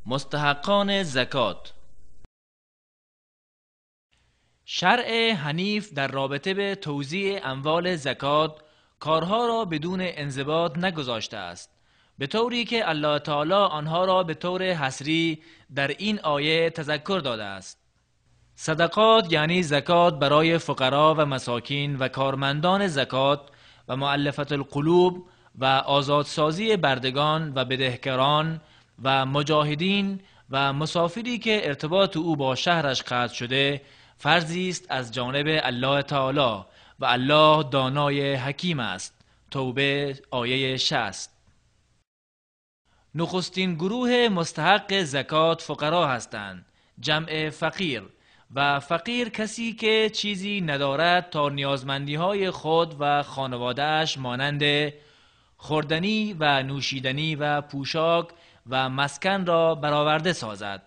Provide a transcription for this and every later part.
مستحقان زکات. شرع حنیف در رابطه به توزیع اموال زکات کارها را بدون انضباط نگذاشته است، به طوری که الله تعالی آنها را به طور حصری در این آیه تذکر داده است. صدقات یعنی زکات برای فقرا و مساکین و کارمندان زکات و مؤلفة القلوب و آزادسازی بردگان و بدهکاران و مجاهدین و مسافری که ارتباط او با شهرش قطع شده فرضی است از جانب الله تعالی و الله دانای حکیم است. توبه آیه 60. نخستین گروه مستحق زکات فقرا هستند، جمع فقیر، و فقیر کسی که چیزی ندارد تا نیازمندی‌های خود و خانواده‌اش مانند خوردنی و نوشیدنی و پوشاک و مسکن را برآورده سازد.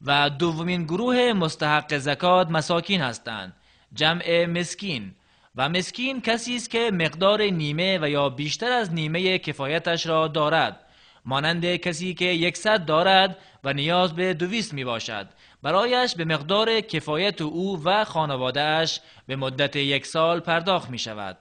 و دومین گروه مستحق زکات مساکین هستند، جمع مسکین، و مسکین کسی است که مقدار نیمه و یا بیشتر از نیمه کفایتش را دارد، مانند کسی که 100 دارد و نیاز به 200 می باشد، برایش به مقدار کفایت او و خانواده‌اش به مدت 1 سال پرداخت می شود.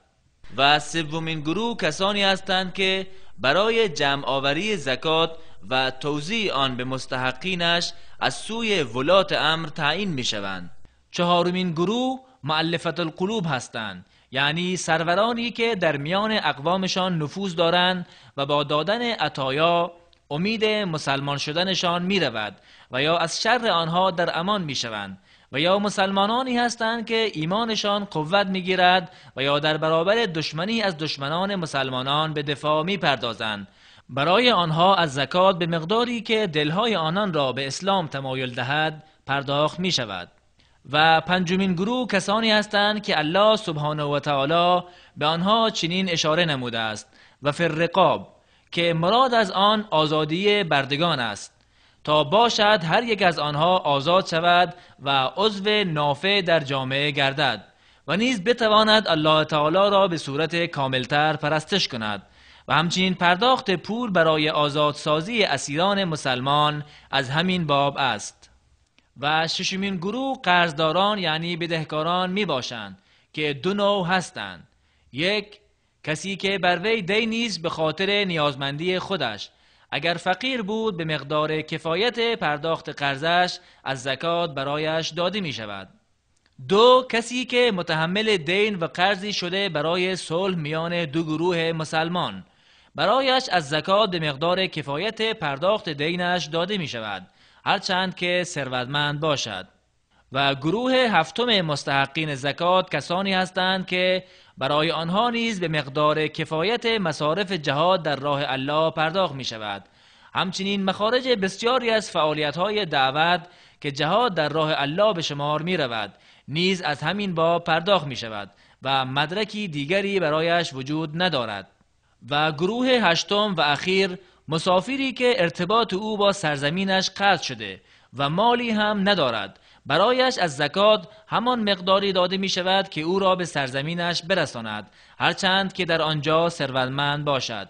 و سومین گروه کسانی هستند که برای جمع آوری زکات و توزیع آن به مستحقینش از سوی ولات امر تعیین می شوند. چهارمین گروه مؤلفة القلوب هستند، یعنی سرورانی که در میان اقوامشان نفوذ دارند و با دادن عطایا امید مسلمان شدنشان می رود و یا از شر آنها در امان می شوند، و یا مسلمانانی هستند که ایمانشان قوت می گیرد و یا در برابر دشمنی از دشمنان مسلمانان به دفاع می پردازند. برای آنها از زکات به مقداری که دلهای آنان را به اسلام تمایل دهد پرداخت می شود. و پنجمین گروه کسانی هستند که الله سبحانه و تعالی به آنها چنین اشاره نموده است: و فی الرقاب، که مراد از آن آزادی بردگان است، تا باشد هر یک از آنها آزاد شود و عضو نافع در جامعه گردد و نیز بتواند الله تعالی را به صورت کاملتر پرستش کند. و همچنین پرداخت پول برای آزادسازی اسیران مسلمان از همین باب است. و ششمین گروه قرضداران یعنی بدهکاران می باشند که دو نوع هستند: یک، کسی که بر وی دینی است به خاطر نیازمندی خودش، اگر فقیر بود به مقدار کفایت پرداخت قرضش از زکات برایش داده می شود. دو، کسی که متحمل دین و قرضی شده برای صلح میان دو گروه مسلمان، برایش از زکات به مقدار کفایت پرداخت دینش داده می شود، هرچند که ثروتمند باشد. و گروه هفتم مستحقین زکات کسانی هستند که برای آنها نیز به مقدار کفایت مصارف جهاد در راه الله پرداخت می شود. همچنین مخارج بسیاری از فعالیت‌های دعوت که جهاد در راه الله به شمار می رود نیز از همین باب پرداخت می شود و مدرکی دیگری برایش وجود ندارد. و گروه هشتم و اخیر مسافری که ارتباط او با سرزمینش قطع شده و مالی هم ندارد، برایش از زکات همان مقداری داده می شود که او را به سرزمینش برساند، هرچند که در آنجا ثروتمند باشد.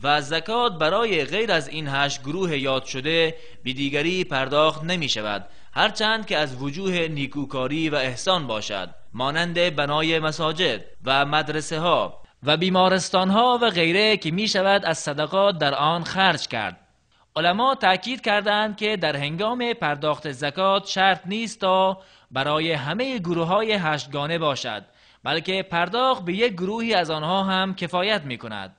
و زکات برای غیر از این 8 گروه یاد شده به دیگری پرداخت نمی شود، هرچند که از وجوه نیکوکاری و احسان باشد، مانند بنای مساجد و مدرسه ها و بیمارستان ها و غیره که می شود از صدقات در آن خرج کرد. علما تأکید کردند که در هنگام پرداخت زکات شرط نیست تا برای همه گروه های 8گانه باشد، بلکه پرداخت به یک گروهی از آنها هم کفایت می کند.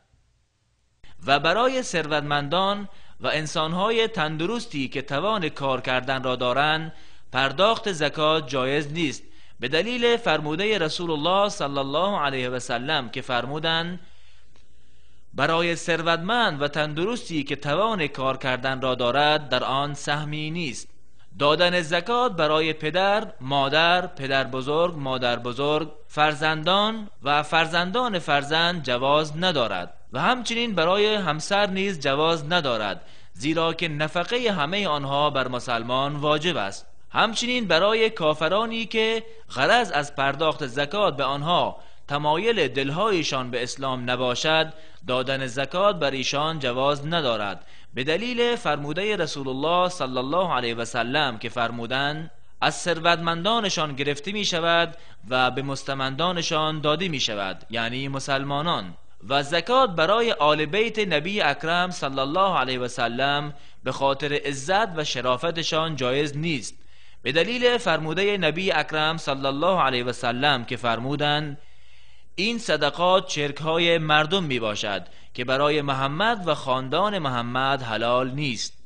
و برای ثروتمندان و انسانهای تندرستی که توان کار کردن را دارند پرداخت زکات جایز نیست، به دلیل فرموده رسول الله صلی الله علیه و سلم که فرمودند: برای ثروتمند و تندرستی که توان کار کردن را دارد در آن سهمی نیست. دادن زکات برای پدر، مادر، پدر بزرگ، مادر بزرگ، فرزندان و فرزندان فرزند جواز ندارد و همچنین برای همسر نیز جواز ندارد، زیرا که نفقه همه آنها بر مسلمان واجب است. همچنین برای کافرانی که غرض از پرداخت زکات به آنها تمایل دلهایشان به اسلام نباشد، دادن زکات بر ایشان جواز ندارد، به دلیل فرموده رسول الله صلی الله علیه و سلم که فرمودند از ثروتمندانشان گرفته می شود و به مستمندانشان داده می شود، یعنی مسلمانان. و زکات برای آل بیت نبی اکرم صلی الله علیه و سلم به خاطر عزت و شرافتشان جایز نیست، به دلیل فرموده نبی اکرم صلی الله علیه و سلم که فرمودند این صدقات چرکهای مردم می باشد که برای محمد و خاندان محمد حلال نیست.